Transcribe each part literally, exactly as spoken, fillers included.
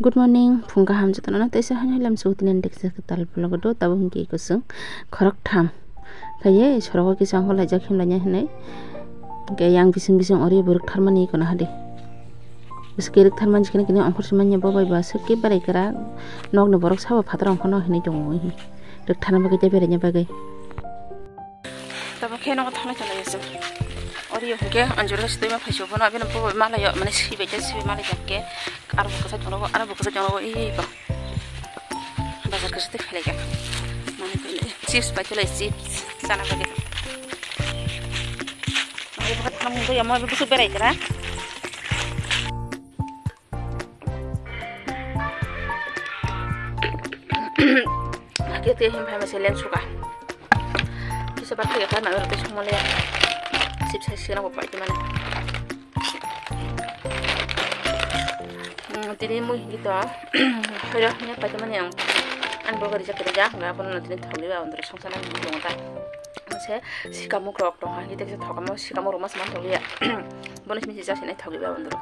Good morning, phung kaham jotono, teisa hani lam sugu tinen deksa kwtal vlog do, tabo hwnkhe kusung khorok tham. Khaye sorogo kisa holaijak himlanya hinwi. Hwnkhe yang bising bising ori bo rwktharmani kono hadi. Bwswk rwktharmani sikini kini ongkhor simanya bo bai ba swk khe berai kra. Nokni borok sabo phataro ongkhorno hinwi tongo. Rwktharna bagwi tei beraina bagwi. Tabuk khe nogo thangwi tonglaio chwng. Ori hwnkhe anjura sitwi ma phaisu bono abino bo malaio mane sibai khe sibai malai jak khe. Aro bo kwchai tongo, aro bo kwchai tongo, ee bo. Bazar kwchai twi phailaijak. Mane chips pai tolai chips chana bagwi. Mane bo thang bo yamo bo berai kra. Ake te him phai mase len suka. Kisa bak khe ka na te songmale. Chips hai sina bo pai mane. Hmm, tini mui hingki to. Hoira hingya paitama ni ang. Ang bo gari jakari ja, nga bono tini thogli ba ondro songsa na hingki tongo ta. Ang se sikamuk rok tong ha, hingki teksa thogamo sikamuk rok mas man thogli ya. Bono sini sisa sini thogli ba ondro.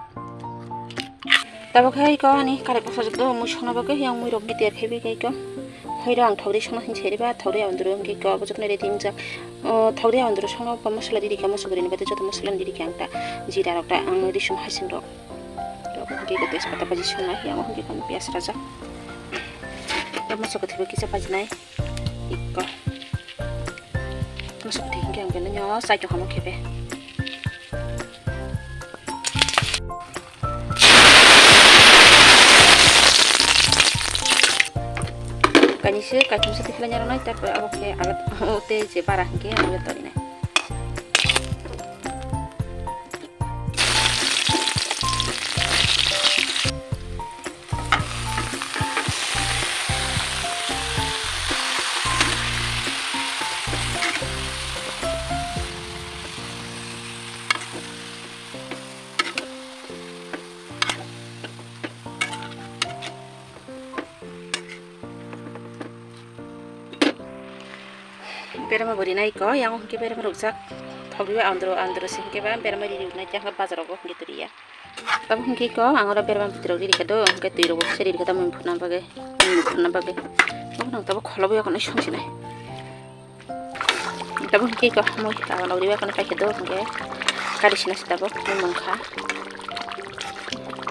Tabo khai ko ani kare kosa jok do mui songna bagwi yang mui rok bider khe bi kai ko. Hoira ang thogri songna hin seri ba thogri ondro hingki ko bojok nai re tingjak. O, thogri ang duro songno pa masala diri kha, musu gurini bade joto masala diri kha ang ta, jira rok ta, ang risum hasing rok. Rok hwnkhe ko tejpata baji songna, yang hwnkhe kono piyaj rajak. Rok musu kwthwi bo kisa bajinai. Ikko. Musu kwthwi hwnkhe ang belai no chai tong hamo khepe. Kainwi se kaithum se tikhlai narwknai, tarpore abo khe alak o tei je bara hinkhe abo torinai. Berma bo rinai ko, yang hwnkhe berma rukjak. Thogriba andro, andro se hwnkhe ba berma ri ruknai, tei hwnkhe bazar rogo hwnkhe turiya. Tamo hwnkhe ko, ang oro berma bwtwi rok riri kha do, hwnkhe twi rok bo kisa riri kha tamo phunukna bagwi, phunukna bagwi. Omo nang tabo kholo bo yakhwno songsinai. Tabo hwnkhe ko mui abo nogriba kono paikhe do hwnkhe kari sina se tabo mui mungkha.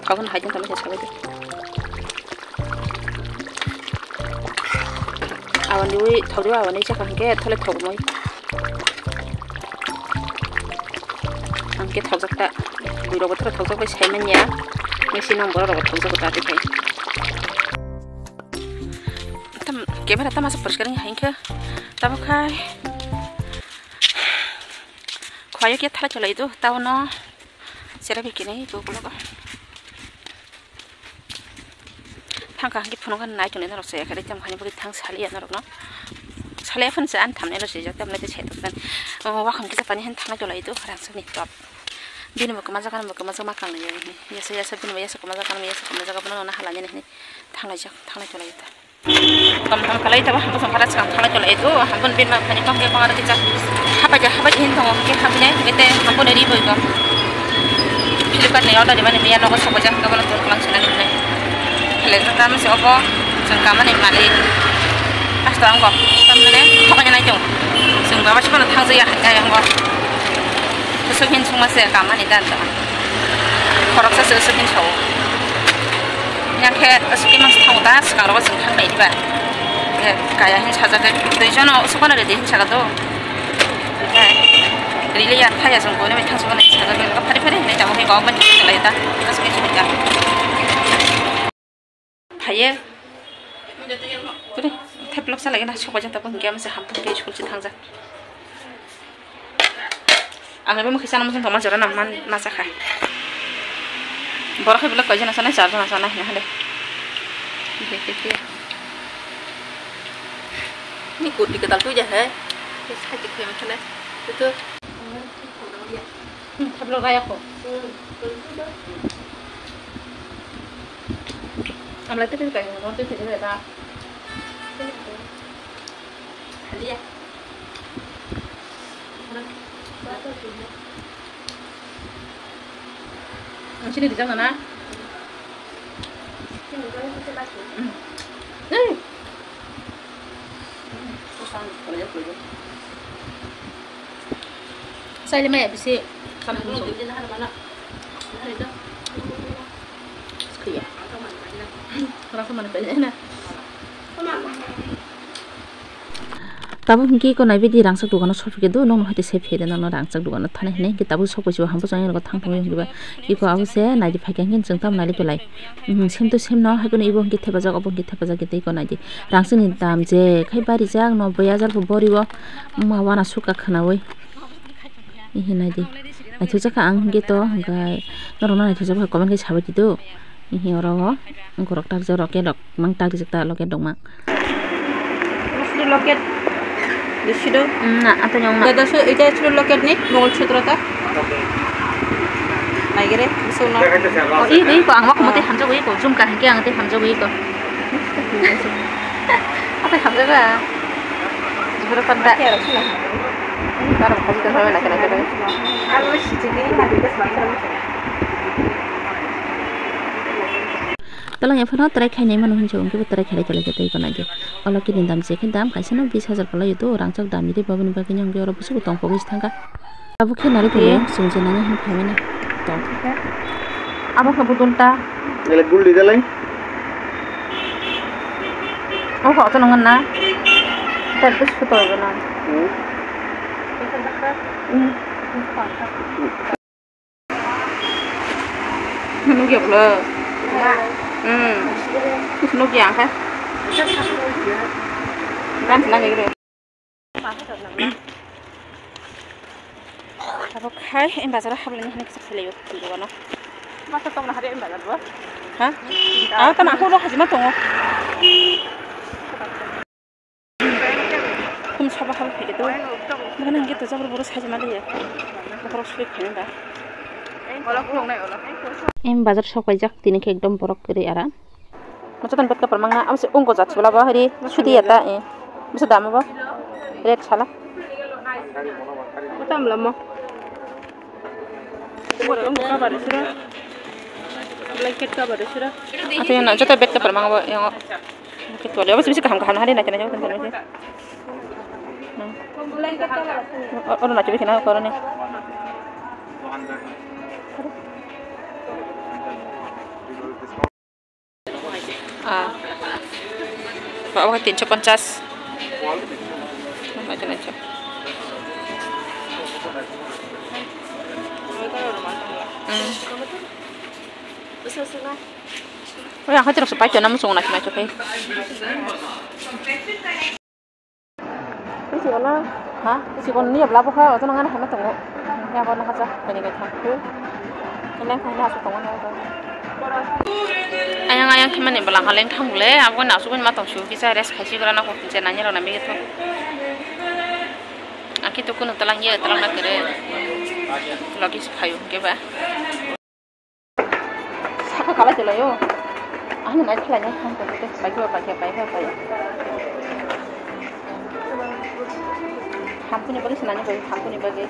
Abo no haikhe tamo se sabai de. Aboni ui thogriba aboni chakha hwnkhe thole thogmoi. Hwnkhe thogjak ta. Bui rok bothoro thogjak bai sai manya. Mui si nang borok rok thogjak ta tei khai. Tam, camera tamo aswk poriskar wngya hai wngkhe. Tamo khai. Khwlaiyo khe thala cholai do, tamo no. Chera bai kini bo ulo go. Thang kaham khe phunuk nai tongni norok se, khe tamo hani bagwi thang saliya norok no. Saliya phano se ani thamni no swijak, tamo le se tok tan. O, wakham kisa pani han thangna cholai do, rang sani top. Bini bo kwma jaga, bo kwma jaga ma kang nai. Yasa, yasa, bini bo yasa kwma jaga, yasa kwma jaga, bono no hala nini. Thanglaijak, thanglai tonglaio ta. Tom tom khalai tabo, hambo song khara swkang thanglai tonglaio. Hamboni bini ma phani kok khe kok aro kisa hapai ja, hapai hin tongo, hingke hapai nai, hingke te hamboni ri boi kok. Flipkart ni order rimani miya nogo sokojak, hingke bono tong kalang sinani hinai. Khalai jora tamo se obo, chwng kamani malik. Asto ang kok, tamni thokani nai tong. Chwng baba se bono thangjaya, hai, hai, ang kok. Kusuk hin sungma se kamani dan ta. Khoroksa se kusuk hin sao. Yang khe aswk khe mangsa thango ta, swkang rogo chwng thang nai diba. Khe kaya hin sajak khe, twi jono swkang ready hin saka do. Khe rili ya thaya chwng bono bai thang swkang sajak khe, phari phari hinwi tamo khe kok ban thang lai ta. Aswk khe sini ta. Phaiye. Puri, thai vlog sa lagi na, sok baja ta, bo hingke ama se hampung ke school se thangjak. Ang abo mokhe sana mosong tongma jora nang man ma sakha. Borok hai belai koi jana sana, char jana sana hina hande. Ni kurti kedal tu ja hai. Sakhi khai ma khale. Tu tu. Hmm, tablo raya ko. Hmm, tablo raya. Amla tete kai mo tete kai da. Halia. Ang sini dijak nana. Saile maya bisi kam thung. Khuya. Rasa mana pele na. Tabuk hwnkhe eko naibaidi rangchak dogano sophi khe do, nokno haite se phede nokno rangchak dogano thani hinwi hwnkhe tabuk sokpaichio hambo chwng eko thang thangwi hwnkhe ba eko abo se naidi phaikha hwnkhe chwng tamo nailai belai. Sem to sem no hai phano ebo hwnkhe thepajak obo hwnkhe thepajak khe tei eko naidi rangchakni dam je khai barijak noboi hajar bo boriwo ma wana sukha khwnawi. Ihi naidi naithokjak kha ang hwnkhe to hwnkhe norokno naithokjak kha comment khe sabai twi do. Ihi oro o borok takjak rok ke rok mang takjak ta loke dongma. Mostly locket. Desido. Na, ato nyong na. Dada so, ita chulu locket ni, Mongol Sutra ta. Naigere, so na. O, i, i ko, ang wak mo te hamjak wi ko, jumka hingke ang te hamjak wi ko. Ato hamjak a. Jibro panda. Karo kaji ka sabe na kena kena. Talang ya phano try khainai mano hinjo, hwnkhe bo try khailai tolai khe tei gwnang di. O locket ni dam je khe dam kaisa no bis hajar kwlai o to, rangchak dam ni tei baboni bagwi no hwnkhe oro busugo tong pogwi se thangkha. Abo khe nari khe chwng je nani hin phaimani tong. Abo khe budul ta. Ele gul di dalai. O kho to nang na. Ta bis photo gana. Hmm. Hmm. Nugya bwle. Hmm. Nugya ang khe. Dan sinang gire. Abo khai em bazar hablani hini kisa khailayo dogano. Masa tongna hari em bazar bo? Ha? Ah, ta nangkho ro hajima tongo. Khum sabo habo phaikhe to. Bukhana hwnkhe to jabra boro sajima liya. Bokhorok suri phaimani ba. Em bazar sok paijak tini khe ekdom borok kwrwi ara. Mocha tani bed kapar mangna abo se ungo jat sibla bo hari sudi ya ta, eh. Bisa dam bo. Red sala. Tam lamo. Blanket cover sura. Ate na joto bed kapar mang bo yang. Blanket wale, abis bisa kaham kaham hari na kena jauh tentang ni. Oro na curi kena koroni. Ah. Ba, oke, tinsho ponchas. Macam, macam. Hmm. Oi, ang khatirok se paito na muchung na khna chokai. Sikon na, ha? Sikon ni abla bokha, oto nang ani hama tongo. Ya, kono kacha, kani kai thang. Leng thang na asu tongo na. Ayang, ayang, khimani bwlangkha leng thang bole, abo na asu ma tong su, kisa rest khaisi gra na ko, kisa nani rok na mege to. Aki to kuno talang ye, talang na kere. Logi se phayo, ke ba. Saka kala chelayo. Ang nai khalai nai ham ko te bai ko bai ko bai ko bai. Hampuni bagi senani bai hampuni bagi.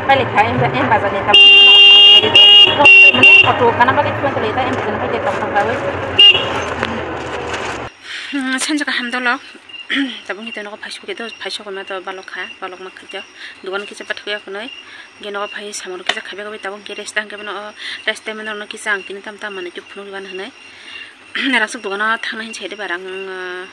Balik ka em em bazar ni tam. Mane auto kana bagi cuma chelayo ta em bazar ni bagi tam tam kawai. Sanjak ham dolok. Tabuk hwnkhe nogo phaisok khe do, phaisok ma to balok kha, balok ma khaijak. Dogan kisa pathakya khwnwi, hwnkhe nogo phai samung kisa khaibagwi tabuk hwnkhe rest tang khe bono, rest time no kisa ang tini tam tam manwi twi phunuk ban hwnwi. Rangchak dogano thangna hinwi saide ba rang, ah,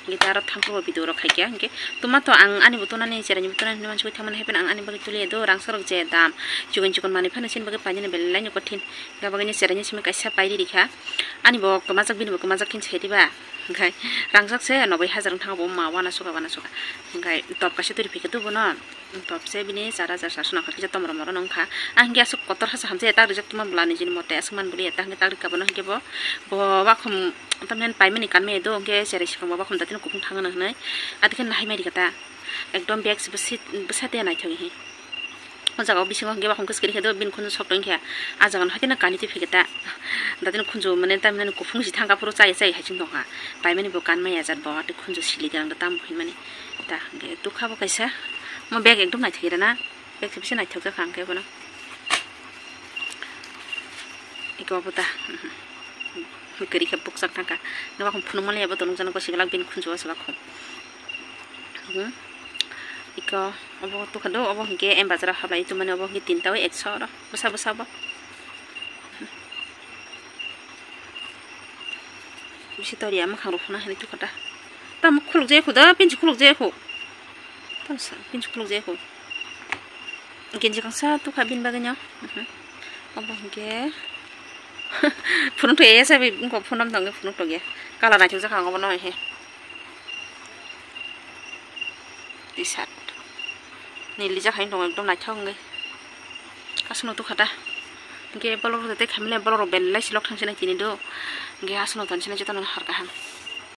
hwnkhe aro thangphuru video rok khaikhe hwnkhe. Tuma to ang ani bo tonani, cheraini bo tonani hinwi mansugwi thangmani, hapheno ang ani bagwi tuliya do, rangchak rok je dam, chikon chikon manwi phano chini bagwi painani belai no kothin. Hwnkhe bagwino cheraini simi kaisa pairi rikha, ani bo kwmajak, bini bo kwmajak hinwi saide ba. Hwnkhe rangchak se noboi hajar wng thangkha bo ma wana suka wana suka. Hwnkhe top kaisa turi phikhe tubuno, top se bini char hajar satsho nangkha kisa tomrom oro nongkha. Ang hwnkhe aswk kotor hasa hamjak ya tak rijak tongma bwla nijini mote aswk man bwlwi ya ta hwnkhe tak rikha bono hwnkhe bo, bo wakhum tamni paimani kanmaya do hwnkhe cherai swkang bo wakhum datino kuphung thangano hwnwi. Adikhe nahai mai rikha ta ekdom bag se bwsate naithok hi. O jaga o bisingo hwnkhe wakhum kwchwrwi khe do bini khunju sok tongkha. Ah jaga no haikhe no kani twi phikhe ta. Datino khunju mane tamni kuphung si thangkha phuru chaya chaya hai chwng tongkha. Paimani bo kanmaya jat bo tei khunju sili gwnang da tamo hinmani. Ta hwnkhe tukha bo kaisa. Mo bag ekdom naithok rana. Bag se bisingo naithok jakha hwnkhe bono. Iko obo ta. Kwrwi khe bukchak thangkha. Nokha phunukmani abo tongo jana gosi glak bini khunju o seba khum. Hmm. Iko obo tukha do, obo hinkhe M Bazar o hablai tumani, obo hinkhe tinta o ekso oro. Bwsa bwsa bo. Bisi toriya mwkhang rok phuna hinwi tukha ta. Tamo khuluk jaya khu da, pinchi khuluk jaya khu. Tamo sa, pinchi khuluk jaya khu. Genji kangsa tukha bini bagwi no. Mhm. Obo hinkhe phunuk to ya sabi, wngkha phunam tongwi phunuk to ya. Kala naithok jakha ang obo no he. T-shirt. Nili jakha wng tongo ekdom naithok wngwi. Aswkno tukha ta. Hinkhe bolok rok tei khamle bolok rok belai si lok thang sinai tini do. Hinkhe aswkno tong sinai jotono har kaham.